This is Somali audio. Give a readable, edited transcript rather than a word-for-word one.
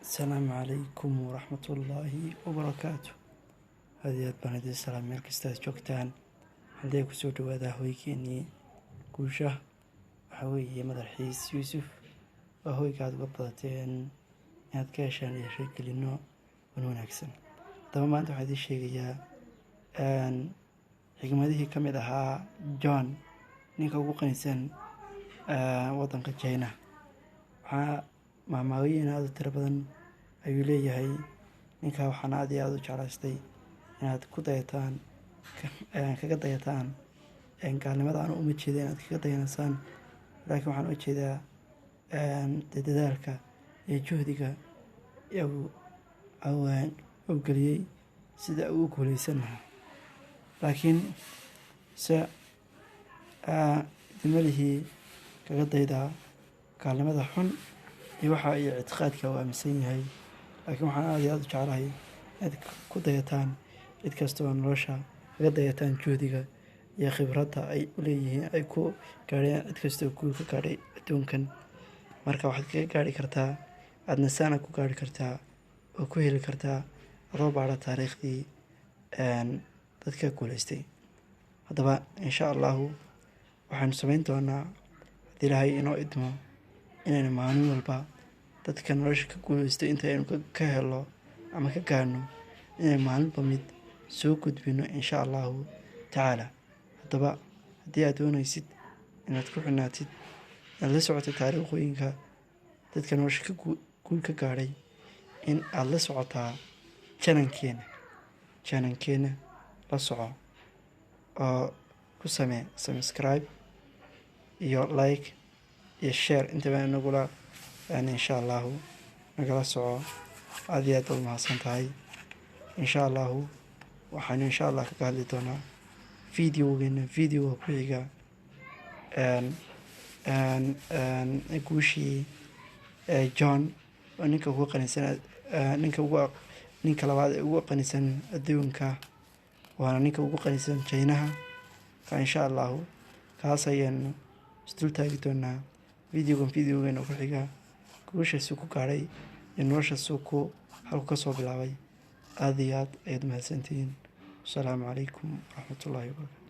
Asalaamu calaykum waraxmatullaahi wabarakaatu. Aad iyo aad baan idin salaam meel kasta aad joogtaan. Waxaan kusoo dhawaadaa hoygeenii guusha. Waxaa weeye Madaxiis Yuusuf. Waa hoyga aad uga badateen inaad ka heshaan iyo sheegelino wan wanaagsan. Haddaba maanta waxaan idiin sheegayaa xigmadihii ka mid ahaa John, ninka ugu qanisan waddanka China. Waxaa mahmaahooyin aad u tiro badan ayuu leeyahay ninka. Waxaan aad iyo aad u jeclaystay inaad ku dayataan, kaga dayataan. Gaalnimada aan uma jeeda inaad kaga dayanaysaan, laakiin waxaan u jeedaa dadaalka iyo juhdiga uu geliyey sida uu u guuleysan lahaa. Laakiin se idinmalihii kaga daydaa gaalnimada xun iyo waxa iyo ictiqaadka uu aaminsan yahay, laakiin waxaan aad iyo aad u jeclahay inaad ku dayataan cid kasta oo nolosha kaga dayataan juhdiga iyo khibradda ay u leeyihiin, ay ku gaadheen cid kasta oo guul ka gaadhay adduunkan. Marka waxaad kaga gaadhi kartaa, aadna saana ku gaadhi kartaa oo ku heli kartaa adoo baadha taariikhdii dadka guuleystay. Haddaba insha Allahu waxaanu samayn doonaa, haddii Ilaahay inoo idmo, inaynu maalin walba dadka nolosha ka guuleystay intaynu ka helo ama ka gaadhno inaynu maalinba mid soo gudbino, insha Allahu tacaala. Haddaba haddii aad doonaysid inaad ku xidhnaatid, inaad la socotid taariikhooyinka dadka nolosha ka guul ka gaadhay, in aad la socotaa channelkeena la soco oo ku samee subscribe iyo like iyo share intaba inagula, insha Allahu nagala soco. Aad iyo aad baad mahadsan tahay. Insha Allahu waxaanu insha Allah kaga hadli doonaa videogeena videoga ku xiga guushii John, oo ninka ugu qanisan, ninka ugu ninka labaad ee ugu qanisan adduunka, waana ninka ugu qanisan Chinaha. Ka insha Allahu kaas ayaanu isdul taagi doonaa videogan videogeena ku xiga, guushaasuu ku gaadhay iyo noloshaasuu ku halku kasoo bilaabay. Aada iyo aad ayaad mahadsantihiin. Wasalaamu calaykum waraxmatullaahi wabarakatu.